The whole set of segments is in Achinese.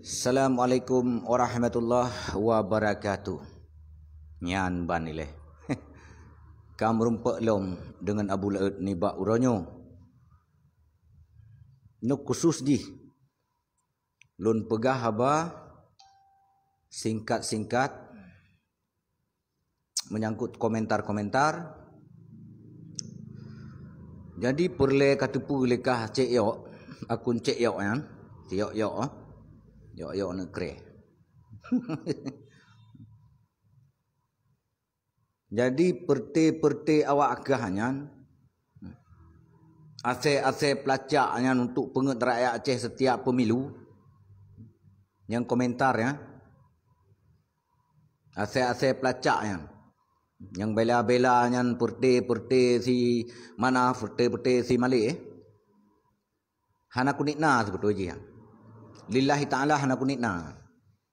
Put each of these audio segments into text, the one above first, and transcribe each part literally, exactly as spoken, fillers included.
Assalamualaikum warahmatullahi wabarakatuh. Nyan ban ilée. Ka meurumpok lom deungon Abu Laôt nibak uroe nyoe. Nyoe khusus jih lôn peugah haba singkat-singkat menyangkut komentar-komentar. Jadi peureulée ka teupeu lé kah Cék Yok, akun Cék Yok nyan, Cék Yok Yok, eh. Yok Yok neukreh. Jadi peureté-peureté awak kah nyan, asée-asée peulacak nyan untuk peungeuet rakyat Aceh setiap pemilu, nyang komentar ya. Asée-asée peulacak nyan. Nyang bela-bela nyan peureté-peureté si mana, peureté-peureté si maléh, eh. Hana kunikna sibeutôi jih nyan. Lillahi ta'ala hana kunikna.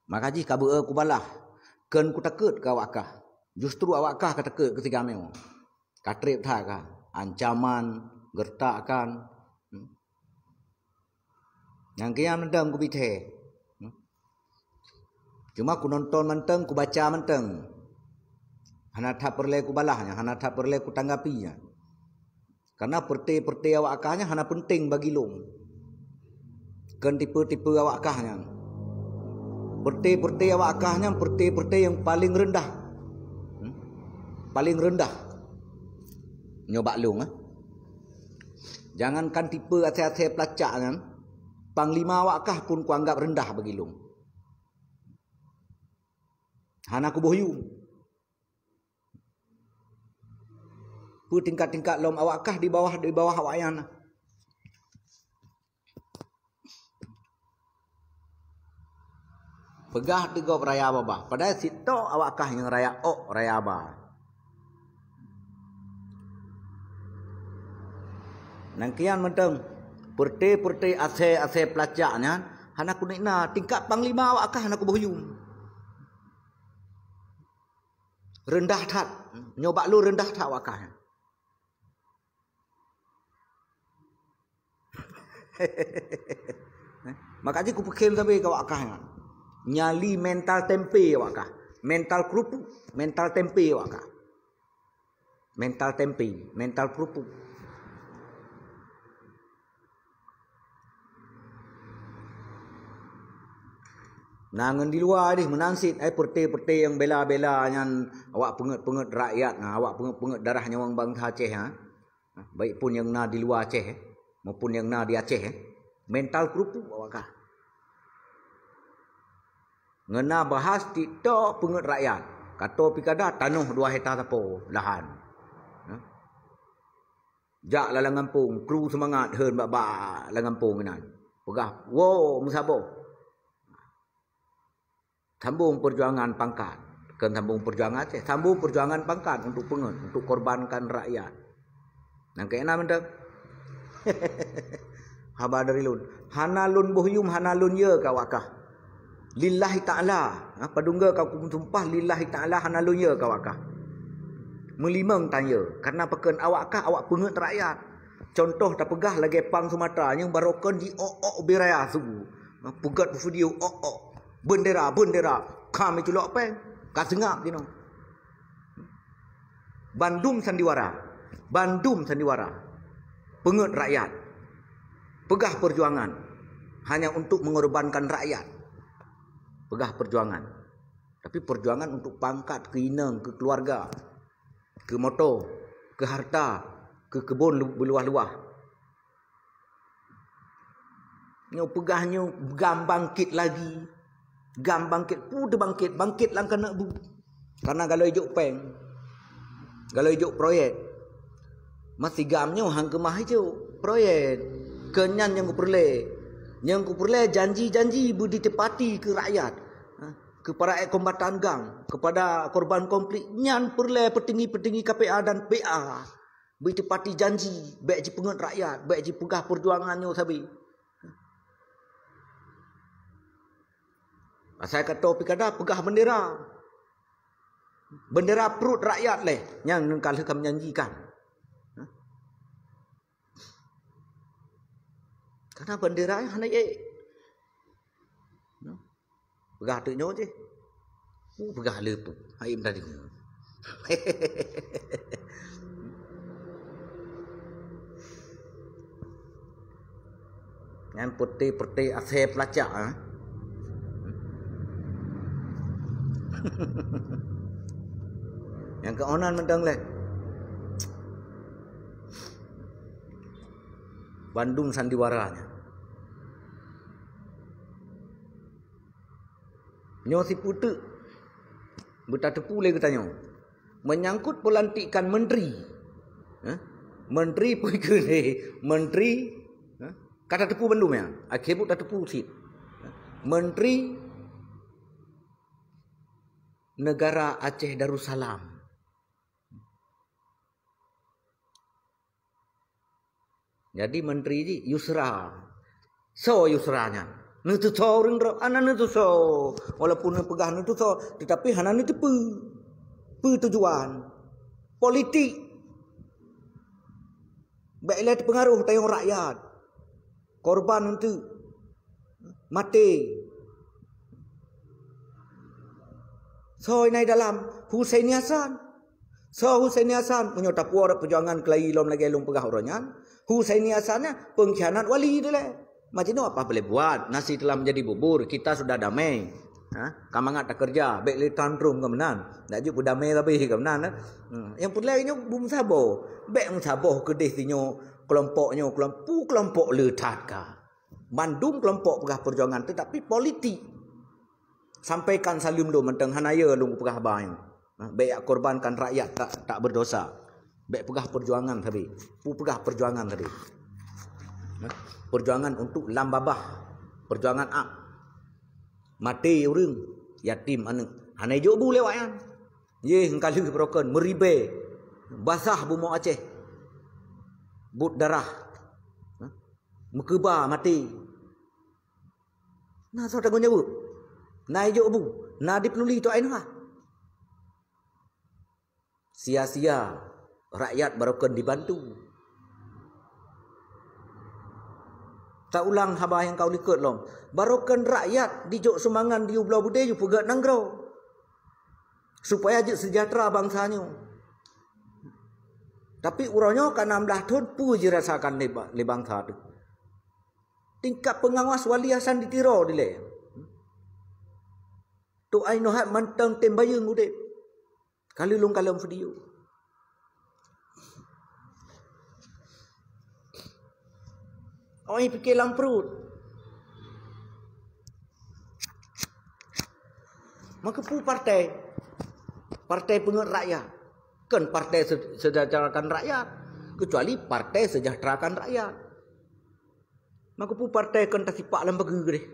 Maka jih ka beu-e kubalah. Kön kutakot keu awak kah. Justru awak kah ka takot keu si Gameo. Ka treb that kah. Ancaman, geureutak kan. Hmm. Nyang kian mantong kubi thée. Hmm. Cuma kunonton mantong, kubaca mantong. Hana that peureulée kubalah nyan, hana that peureulée kutanggapi nyan. Karena peureté-peureté awak kah nyan hana peunteng bagi lôn. Kön tipe-tipe awak kah nyan. Peureté-peureté awak kah nyan peureté-peureté nyang paleng reundah. Hmm? Paleng reundah. Nyoe bak lôn, eh. Jangankan tipe asée-asée peulacak nyan, panglima awak kah pun kuanggab reundah bagi lôn. Hana kuboh yum. Peue tingkat-tingkat lom awak kah di bawah, di bawah awak nyan. Peugah teugop raya babah. Padahai sitok awak kah nyang raya ok, raya ba. Nang kian mantong, peureté-peureté asée-asée peulacak nyan hana kunikna, tingkat panglima awak kah hana kuboh yum. Reundah that. Nyoe bak lôn reundah that awak kah nyan. Maka jih kupeukem sabe keu awak kah nyan. Nyali mental tempe awak kah. Mental kerupuk, mental tempe awak kah. Mental tempe, mental kerupuk. Na ngon di luwa deh meunan cit, ai peureté-peureté nyang bela-bela nyan awak peungeuet-peungeuet rakyat, na awak peungeuet-peungeuet darah nyawöng bansa Aceh, ha. Baik pun nyang na di luwa Aceh, eh, maupun nyang na di Aceh, eh. Mental kerupuk awak kah. Ngon na bahas TikTok peungeuet rakyat. Kato pi kada tanoh dua hekta sapo lahan. Ha? Jak lam gampông, kru seumangat hön bak-bak lam gampông inan. Peugah, "Woe, meusaboh." Sambung perjuangan pangkat. Bukan sambung perjuangan Aceh, sambung perjuangan pangkat untuk peungeuet, untuk korbankan rakyat. Nang keunan mantong. Haba dari lôn. Hana lôn boh yum, hana lôn yö keu awak kah. Lillahi ta'ala. Ha, padum goe ka kusumpah lillahi ta'ala hana lôn yö keu awak kah. Meulimong tan yö. Karena pakön awak kah, awak peungeuet rakyat. Contoh tapeugah lagée pang Sumatra nyang barokon ji ok-ok ubé raya su. Ha, peugét video ok-ok. Bendera, bendera. Ka meuculok péng. Ka seungab jinoe. Bandum sandiwara. Bandum sandiwara. Peungeuet rakyat. Peugah perjuangan. Hanya untuk mengorbankan rakyat. Peugah perjuangan. Tapi perjuangan untuk pangkat, keu inong, keu keluarga, keu moto, keu harta, keu keubon lu-, beuluwah-luwah. Nyoe peugah nyoe GAM bangkit lagi. GAM bangkit, peue teubangkit, bangkit lam keuneuk bu. Karena galoi jok péng. Galoi jok proyek. Masigam nyoe han keumah jok proyek. Keu nyan nyang kupeureulée. Nyang kupeureulée janji-janji beuditepati keu rakyat. Ha, keu para kombatan GAM, kepada korban konflik nyan peureulée peutinggi-peutinggi K P A dan P A. Beutepati janji, bék jipeungét rakyat, bék jipeugah perjuangan nyoe sabe. Asai ka toe pi kada peugah bendera. Bendera pruet rakyat lé nyang ka lheueh ka meujanjikan. Karena bendera hana ék. Peugah teuk nyoe jih. Uh, peugah le peue. Hai tadi. Nyan peuté-peuté asèe peulacak, eh. Nyang keunan mantong lé. Bandum sandiwara nyan. Nyoe sipeue teuk beutateupeue lé geutanyoe. Menyangkut pelantikan menteri. Hah? Menteri peue keuh lé? Menteri, hah? Ka tateupeue bandum nyan. Akhé buet tateupeue cit. Menteri Negara Aceh Darussalam. Jadi menteri jih Yusra. Soe Yusra nyan? Neuteusoe ureuëng droe, hana neuteusoe. Walaupun neupeugah neuteusoe, tetapi hana neuteupeue. Peue tujuan? Politik. Bék lé teupeungaruh tayong rakyat. Korban eunteuk maté. Soe na i dalam? Husaini Hasan. Soe Husaini Hasan? Meunyoe tapuwoe peujuangan keulayi lom lagée lôn peugah uroe nyan, Husaini Hasan nyan peungkhianat wali dilée. Macam nyoe apa boleh buat? Nasi telah menjadi bubur, kita sudah damai. Ha? Ka mangat takeureuja, bék lé tantrum ka meunan. Dak jeuet beudamai sabe ka meunan, eh. Hmm. Nyang peureulée nyoe beumeusaboh. Bék meusaboh keudeh sinyoe, keulompok nyoe, keulompok, keulompok le that ka. Bandum keulompok peugah peujuangan, tetapi politik. Sampaikan saleuem lôn mantong, hana yo lôn peugah haba nyoe. Ha, bék jak korbankan rakyat tak, tak berdosa. Bék peugah peujuangan sabe. Peugah peujuangan sabe. Ha, peujuangan untuk lam babah. Peujuangan ak. Maté ureuëng, yatim aneuëk. Hana ijok bu lé awak nyan. Yeh, ka lheueh beurokon, meuribée. Basah bumoe Aceh. Buet darah. Ha? Meukeuba maté. Na soe tanggong jaweueb? Na ijok bu, na dipeululi Toh Ainhoha. Sia-sia rakyat barokon dibantu. Taulang haba nyang ka u likot lom. Barokon rakyat dijok seumangat di ubloe beudé jipeugét nanggroe. Supaya jeuet seujahteura bansa nyoe. Tapi uroe nyoe ka nam blaih thon peue jirasakan lé ba-, lé bansa teuh. Tingkat peungawas Wali Hasan di Tiro dilée. Toh Ainhoha mantong tem bayeue udeb. Ka lheueh lôn kalon video. Awak nyan pike lam pruet. Maka peue partai? Partai peungeut rakyat. Kon partai se-, sejahterakan rakyat. Kecuali partai sejahterakan rakyat. Maka peue partai kon tasipak lam pageue deh.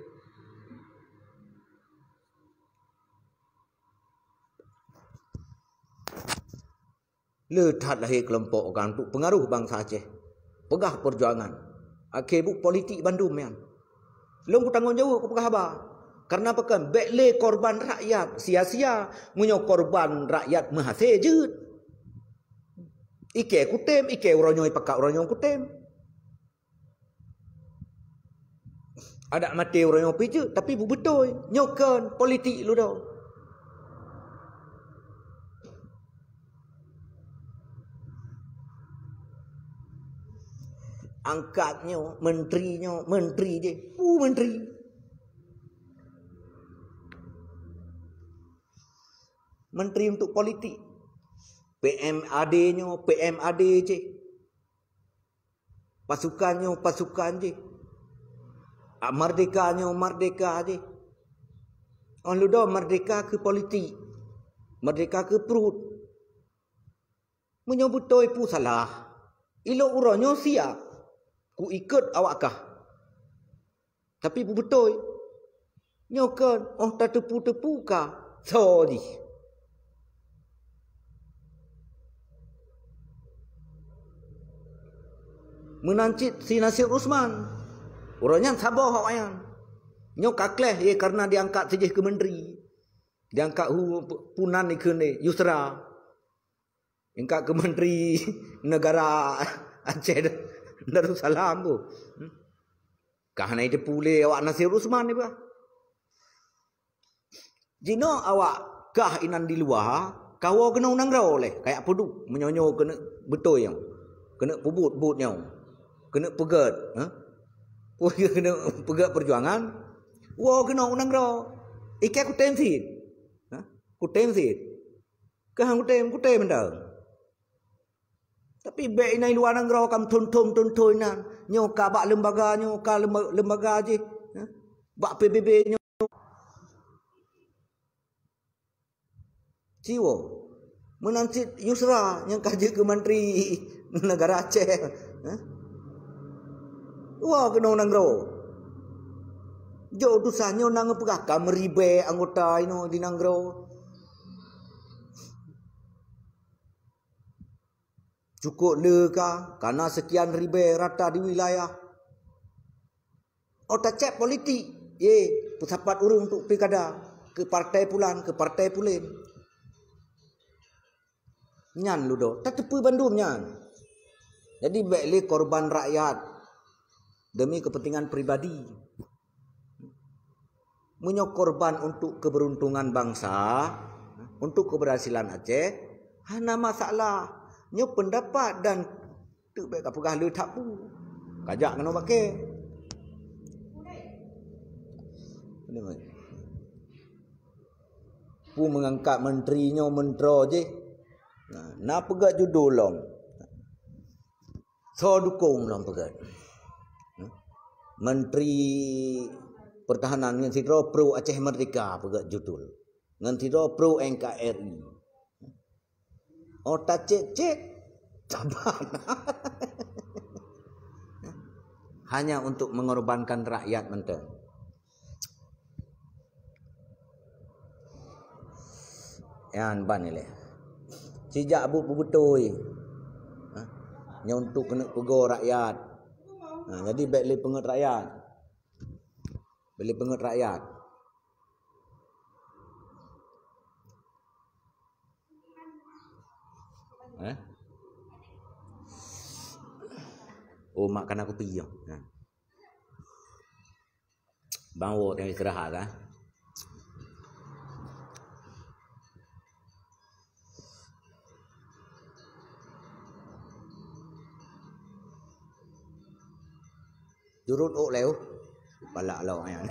Le that lahé keulompok kan untuk peungaroh bansa Aceh. Peugah peujuangan. Akhé buet politik bandum nyan. Lôn kutanggong jaweueb kupeugah haba. Kareuna pakon? Bék lé korban rakyat sia-sia. Meunyoe korban rakyat meuhasé jeuet. Ikée kutem, ikée uroe nyoe ipakat uroe nyoe kutem. Adak maté uroe nyoe pih jeuet, tapi beubeutôi. Nyoe kon politik ludoe. Angkat nyoe, menteri nyoe, menteri jih. Peue menteri? Menteri untuk politik. P M A D nyoe, P M A D jih. Pasukan nyoe pasukan jih. Ah, merdeka nyoe merdeka jih. Oh ludoe merdeka keu politik. Merdeka keu pruet. Meunyoe beutôi peue salah, ilok uroe nyoe siap. Ku ikot awak kah. Tapi beubeutôi. Nyoe kon, oh tateupeue-teupeue ka, soe jih. Meunan cit si Nasir Usman. Uroe nyan saboh awaknyan. Nyoe ka kléh ye kareuna diangkat sijih keu menteri. Diangkat hu punan ikheun lé Yusra. Ingkat keu menteri negara Aceh Darussalam tu. Ka hana jiteupeue lé awak Nasir Usman ni bah. Jinoe awak kah inan di luwa, kawoe keunoe u nanggroe leh, kayak peuduek meunyoe nyoe keuneuk beutôi nyoe. Keuneuk peubuet buet nyoe. Keuneuk peugét, ha? Keuneuk peugét peujuangan. Woe keunoe u nanggroe. Ikei kutem cit. Ha? Kutem cit. Kah kutem, kutem mantong. Tapi bék inan luwa nanggroe ka meuthon-thon meuthon-thon inan. Nyoe ka bak lembaga, nyoe ka lemba-, lembaga jih. Ha? Bak P B B nyoe. Siwoe. Meunan cit Yusra nyang ka jeuet keu mantri negara Aceh. Ha? Woe keunoe nanggroe. Jok tusan nyoe na geupeugah ka meuribée anggota inoe di nanggroe. Cukôp le ka, ka na seukian ribée rata di wilayah. Oh tacék politik, ye, peusapat ureuëng untuk pilkada, keu partai pulan, keu partai pulen. Nyan ludo, tateupeue bandum nyan. Jadi bék lé korban rakyat demi kepentingan pribadi. Meunyoe korban untuk keberuntungan bangsa, untuk keberhasilan Aceh, hana masalah. Nyoe pendapat dan teuk bék kapeugah le that peue. Kajak keunoe bak kée. Peue meungangkat menteri nyoe meuntroe jih. Na, na peugét judul lom. Soe dukong lom peugét. Hmm? Menteri Pertahanan ngon sidroe pro Aceh Merdeka peugét judul. Ngon sidroe pro N K R I. Oh tacék-cék saban. Hanya untuk mengorbankan rakyat mantong. Nyan ban ilée. Sijak buet beubeutôi. Ha? Nyoe untuk keuneuk peugoe rakyat. Ha, jadi bék lé peungeut rakyat. Bék lé peungeut rakyat. Eh? Oh, mak kana kupi yo. Ha. Bang Wo tengah istirahat kan. Jurut ôk lé uh. Palak lawak nyan.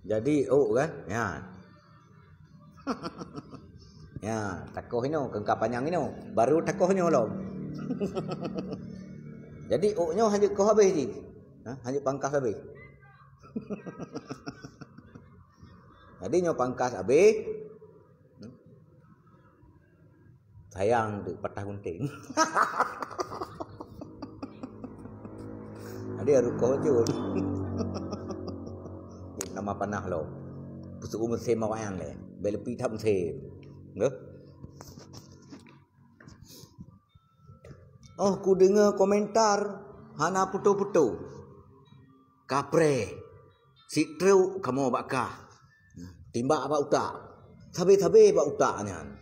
Jadi ôk kan? Ya. Ya, takoh inoe, keungka panyang inoe. Baru takoh nyoe lom. Jadi ôk nyoe hana koh habéh jih. Ha, hana pangkas habéh. Jadi nyoe pangkas habéh. Sayang tu patah gunting. Ada rukoh je. Nama panah lo. Pusuk umur sema wayang le. Belepi tak musim. Nggak? Oh, ku dengar komentar hana puto-puto. Kapreh. Sitruk kamoe bak kah. Timbak bak utak. Sabe-sabe bak utak nyan.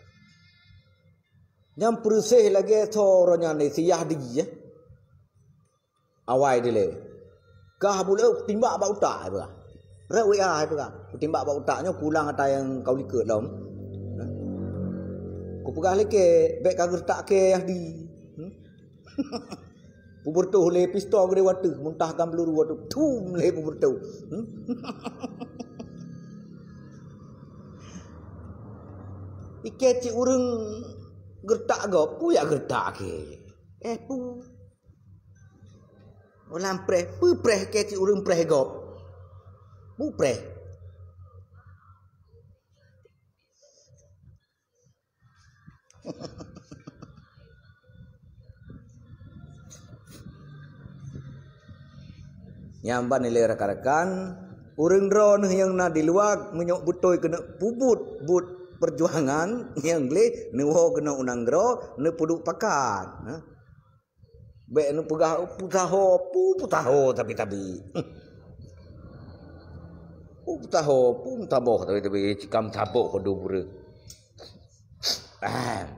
Nyang peureuséh lagée soe uroe nyan lé si Yahdi, eh. Awai dilée. Kah buleu timbak bak utak, hai peugah. Rek W A, hai peugah. Kutimbak bak utak nyoe kulang ata nyang kau likot lom. Kupeugah lé kée, bék ka geureutak kée Yahdi. Hmm? Pubeureutoh lé pistol geude wateuh, muntah gam peluru wateuh, thum lé pubeureutoh. Hmm? Ikée cit ureuëng geureutak gob, peue jak geureutak kée. Eh, peue? Ulang preh, peue preh kée cit ureuëng preh gob. Peue preh? Nyang ban ilée rakan-rakan, ureuëng droeneuh nyang na di luwa meunyoe beutôi keuneuk peubuet buet peujuangan nyang gleh neuwoe keunoe u nanggroe neupeuduek pakat. Nah. Bék neupeugah, "Oh, putaho, pu-, putaho tabi-tabi." "Oh, putaho, pu-, taboh tabi-tabi, cikam taboh keu dua bureuk." Ah.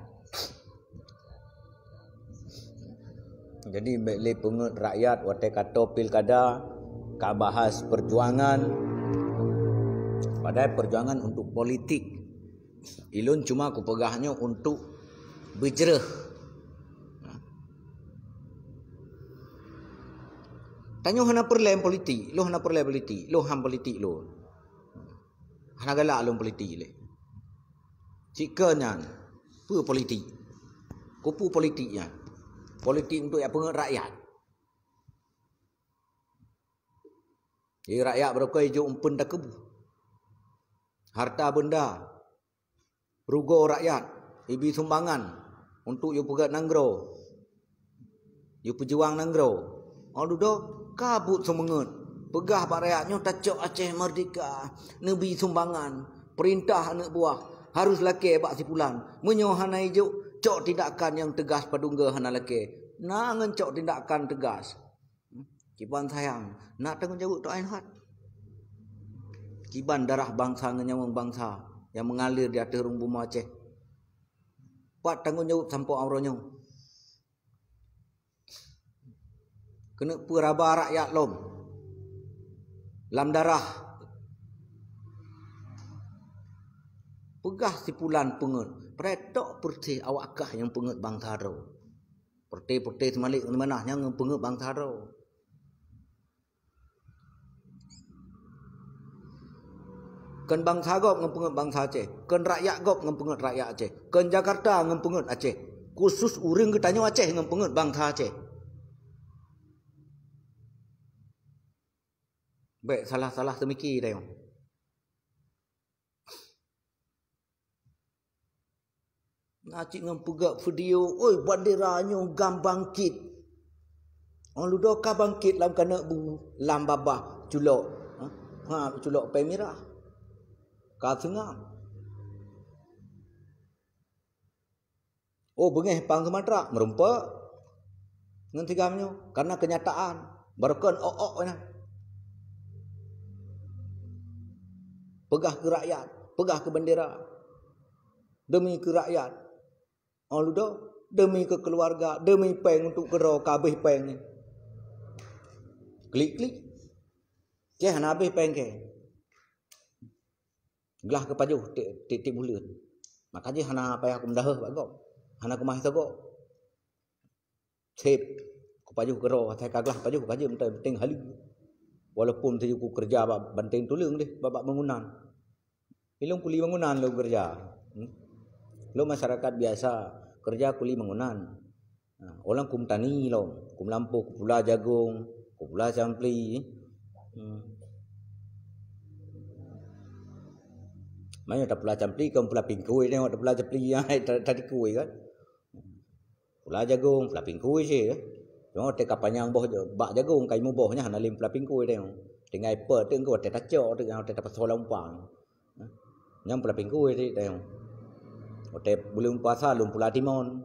Jadi, bèk lé peungeut rakyat watèe ka toe pilkada, ka bahas perjuangan. Padahai perjuangan untuk politik. Ilôn cuma kupeugah nyoe untuk beujreuh. Tanyoe hana peureulèe politik, lôn hana peureulèe politik, lôn han politik lôn. Hana galak lôn politik lé. Cit keu nyan, peue politik? Kupeue politik nyan? Politik untuk jak peungeut rakyat. Jadi rakyat beurukon jok umpeuen takeubu. Harta benda, rugoe rakyat, ibi sumbangan untuk yue peugöt nanggroe, yue peujuang nanggroe. Oh dudoe, ka buet seumeungeut. Peugah bak rakyat nyoe tacok Aceh merdeka, neubi sumbangan, peurintah aneuk buah, harus lakèe bak si pulan. Meunyoe hana ijok, cok tindakan nyang teugas padum goe hana lakèe. Na ngon cok tindakan teugas. Kiban sayang, na tanggong jaweueb teuh Ainhat. Kiban darah bansa ngon nyawöng bansa nyang meungalir di ateueh rhueng bumoe Aceh. Pat tanggong jaweueb sampoe uroe nyoe? Keuneuk peuraba rakyat lom lam darah. Peugah si pulan peungeut, padahai tok peureuseh awak kah nyang peungeut bansa droe. Peureté-peureté seumalek ngon manah nyang ngon peungeut bansa droe. Kon bansa gob ngon peungeut bansa Aceh, kon rakyat gob ngon peungeut rakyat Aceh, kon Jakarta ngon peungeut Aceh. Khusus ureueng geutanyoe Aceh ngon peungeut bansa Aceh. Bèk salah-salah teumiki tanyoe. Na cit ngon peugah video, "Oi, bandera nyoe GAM bangkit." Oh, ludoe ka bangkit lam kaneuk bu, lam babah culok. Ha? Ha, culok pèng mirah. Ka seungab. Oh, beungèh pang Sumatera, meurumpok ngon si GAM nyoe. Karena kenyataan, barokon ok-ok nyan. Peugah keu rakyat, peugah keu bendera. Demi keu rakyat. Oh, ludoe, demi keu keuluwarga, demi pèng untuk keudroe ka abéh pèng nyan. Klik-klik. Kèe hana abéh pèng kèe. Glah keu pajoh tiep-tiep buleuen. Maka jih hana payah kumeudahoh bak gob. Hana kumahe sagoe. Sép, kupajoh keudroe, asai ka glah pajoh ka jeuet mantong, penting haleue. Walaupun teuh kukeureuja bak banteng tuleueng deh, bak, bak bangunan. Ilôn kuli bangunan lôn keureuja. Hmm? Lôn masyarakat biasa, keureuja kuli bangunan. Ha, ulôn kumtani lôn, kumlampôh, kupula jagong, kupula campli. Hmm. Meunyoe tapula campli, kon pula pingkui, tengok tapula campli, ha, ta-, tatikui kan. Pula jagong, pula pingkui cit. Cuma watèe ka panyang boh ja-, bak jagong, ka imeum boh nyan hana lé pula pingkui teuh. Tinggai peuet teuh, watèe tacok teuh, watèe tapasoe lam umpang. Nyan pula pingkui cit teuh. Watèe buleuen puasa lôn pula timon.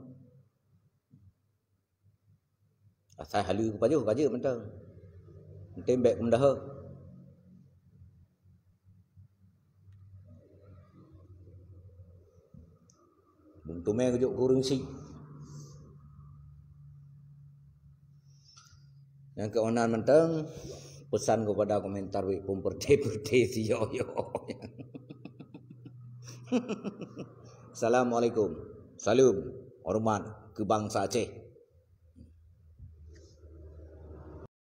Asai haleue kupajoh ka jeuet mantong. Mantong bèk kumeudahoh. Bung tumè geujok keu ureueng syiek. Nyang keunan mantong, pesan kepada komentar wik peureté-peureté siyoh-yoh. Assalamualaikum. Saleuem horeumat keu bansa Aceh.